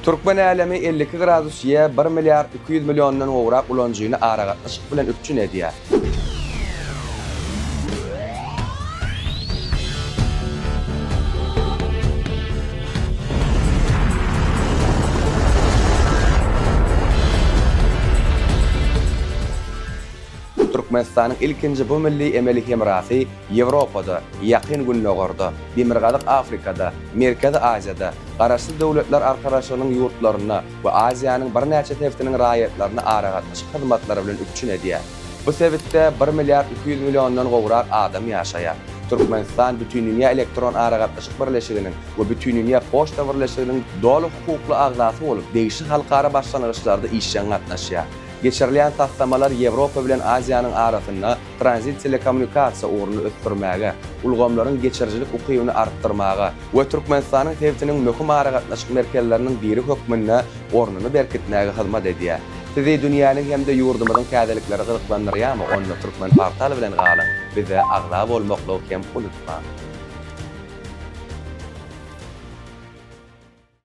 Türkmen älemi 52 gradus Y bir milliard 200 milliondan gowrak ulanyjyny aragatnaşyk bilen üpjün edýär. Türkmenistanyň ilkinji bu milli emeli hemrasy Ýewropada, Ýakyn Gündogarda, Demirgazyk Afrikada, Merkezi Aziýada, Garaşsyz Döwletler Arkalaşygynyň ýurtlarynda we Aziýanyň birnäçe sebitiniň raýatlaryny aragatnaşyk hyzmatlary bilen üpjün edýär. Bu sebitde bir milliard 200 milliondan gowrak adam ýaşaýar. Türkmenistan Bütindünýä elektron aragatnaşyk birleşiginiň we Bütindünýä poçta birleşiginiň doly hukukly agzasy bolup, degişli halkara başlangyçlarda işjeň gatnaşýar. Geçirilýän taslamalar Ýewropa bilen Aziýanyň arasynda tranzit telekommunikasiýa ugruny ösdürmäge, ulgamlaryň geçirijilik ukybyny artdyrmaga we Türkmenistanyň sebitiniň möhüm aragatnaşyk merkezleriniň biri hökmünde ornuny berkitmäge hyzmat edýär. Sizi dünýäniň hem-de ýurdumyzyň täzelikleri gyzyklandyrýarmy, onda Turkmenportal bilen galyň, bize agza bolmaklygy hem unutmaň!